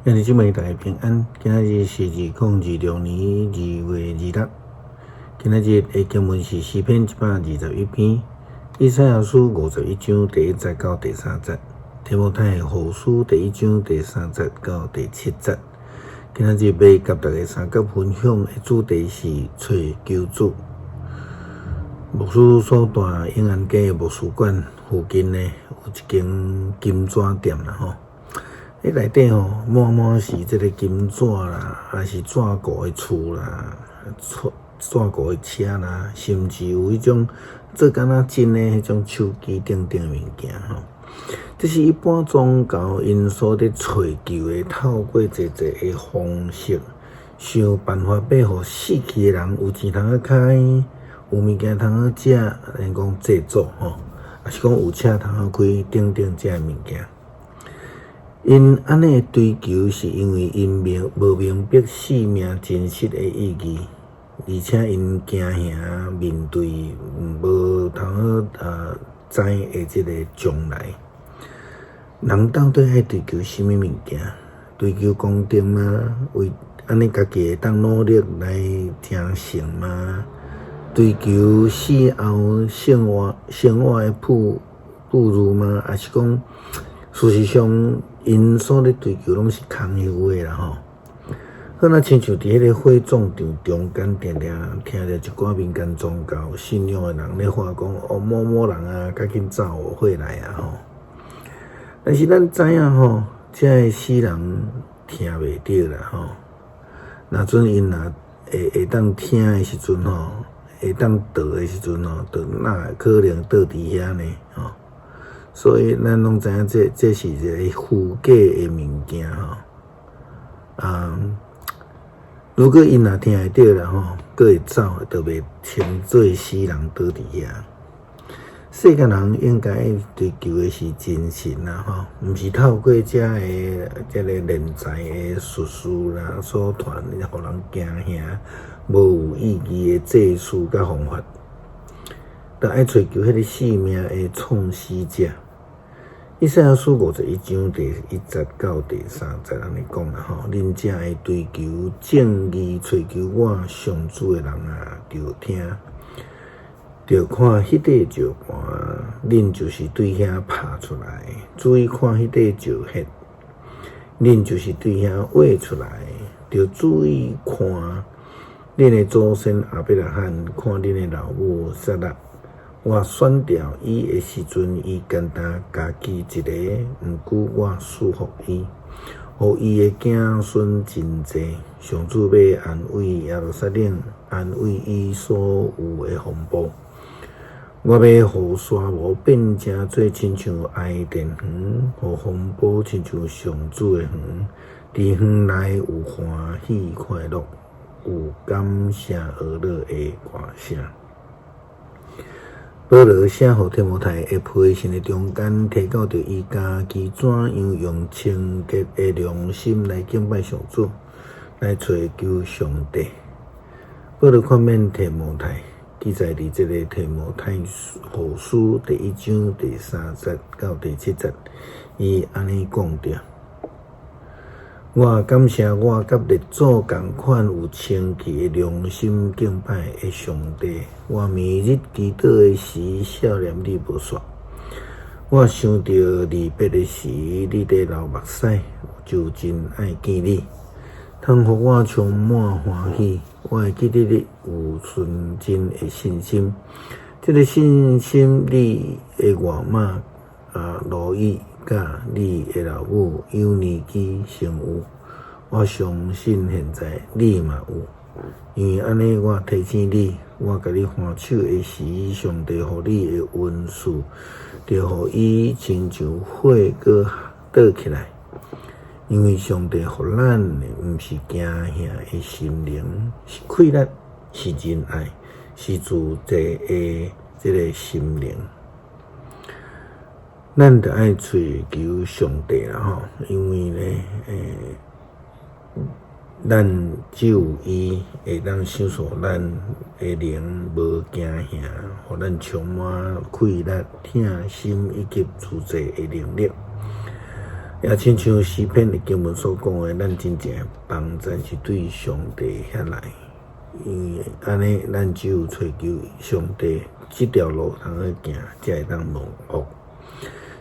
兄弟姊妹大家平安，今仔日是2026年2月26。今仔日的經文是詩篇121篇，以賽亞書51章第1節到第3節，提摩太後書第1章第3節到第7節。今仔日欲佮大家相佮分享的主題是揣求主。牧師所蹛永安街的牧師館附近呢，有一間金紙店啦吼。彼內底吼，滿滿是這个金紙啦，抑是紙糊的厝啦，紙糊的車啦，甚至有彼種做敢若真的彼種手機等等的物件吼。這是一般宗教𪜶所咧揣求的，透過濟濟的方式，想辦法欲予死去的人有錢通好開，有物件通好食，𪜶講祭祖吼，抑是講有車通好開等等這的物件。𪜶按呢追求，是因為𪜶無明白生命真實的意義，而且𪜶驚嚇面對無通好知的這个將來。人到底愛追求啥物物件？追求功德嗎？為按呢家己會當努力來成聖嗎？追求死後生活的富裕嗎？抑是講，事實上，𪜶所咧追求攏是空虛的啦吼。好若親像佇彼个火葬場中間，定定聽著一寡民間宗教信仰的人咧喊講：哦，某某人啊，較緊走回來啊吼。但是咱知影吼，這个死人聽袂著啦吼。若準𪜶若會當聽的時陣吼，會當倒的時陣吼，就哪會可能倒佇遐呢吼。所以咱攏知影，這是一个虛假的物件吼。啊，如果𪜶若聽會著啦吼，閣會走，就袂稱做死人倒佇遐。世間人應該追求的是真神啦吼，毋是透過這个這个斂財的術士啦所傳，予人驚嚇、無有意義的祭祀佮方法，著愛揣求彼个生命的創始者。以賽亞書51章第1節到第3節按呢講啦吼，恁這个追求正義、揣求我上主的人啊，著聽，著看彼塊石盤，恁就是對遐拍出來；注意看彼塊石穴，恁就是對遐挖出來。著注意看恁的祖先亞伯拉罕，看恁的老母撒拉。我選召伊的時陣，伊干焦家己一个，毋過我賜福伊，予伊的子孫真濟。上主欲安慰耶路撒冷，安慰伊所有的風暴。我欲予沙漠變成做親像伊甸園，予風暴親像上主的園。佇園內有歡喜快樂，有感謝樂的歌聲。保羅寫予提摩太的批信的中間，提到著伊家己怎樣用清潔的良心來敬拜上主，來揣求上帝。保羅勸勉提摩太，記載佇這个提摩太後書第1章第3節到第7節，伊按呢講著：我感謝我佮列祖仝款有清氣的良心敬拜的上帝。我暝日祈禱的時，想念你無煞。我想著離別的時，你佇流目屎，就真愛見你，通予我充滿歡喜。我會記得你有純真的信心，這个信心你的外媽啊羅以佮你的老母友尼基先有，我相信現在你嘛有。因為按呢，我提醒你，我共你還手的時，上帝予你的恩賜，著予伊親像火閣倒起來。因為上帝予咱的，毋是驚嚇的心靈，是氣力，是仁愛，是自制的這个心靈。咱著愛揣求上帝啦吼，因為呢，咱只有伊會當賞賜咱的靈無驚嚇，予咱充滿氣力、疼心以及自制的能力。也親像詩篇的經文所講的，咱真正的幫贊是對上帝遐來，因為按呢，咱只有揣求上帝這條路通去行，才會當蒙福。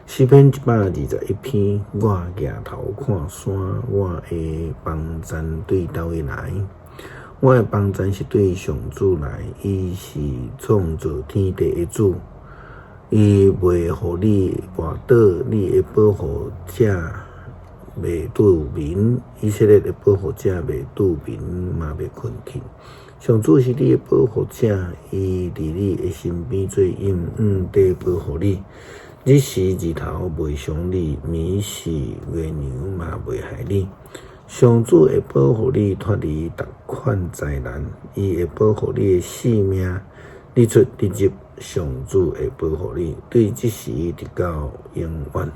詩篇121篇，我舉頭看山，我的幫贊對佗位來？我的幫贊是對上主來，伊是創造天地的主，伊袂予你跋倒，你的保護者袂拄眠，以色列的保護者袂拄眠嘛袂睏去。上主是你的保護者，伊佇你的身邊做永遠地保護你。日時日頭袂傷你，暝時月娘嘛袂害你。上主會保護你脫離逐款災難，伊會保護你的性命，日出日入，上主會保護你，對這時直到永遠。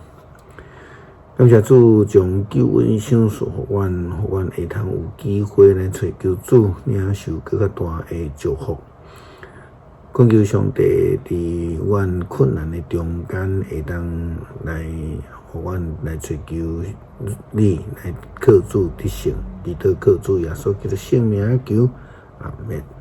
感謝主將救恩賞賜予阮，予阮會通有機會來揣求主，領受閣較大的祝福。懇求上帝佇阮困難的中間，會當來予阮來揣求你，來靠主得勝，祈禱靠主耶穌基督聖名求，阿們。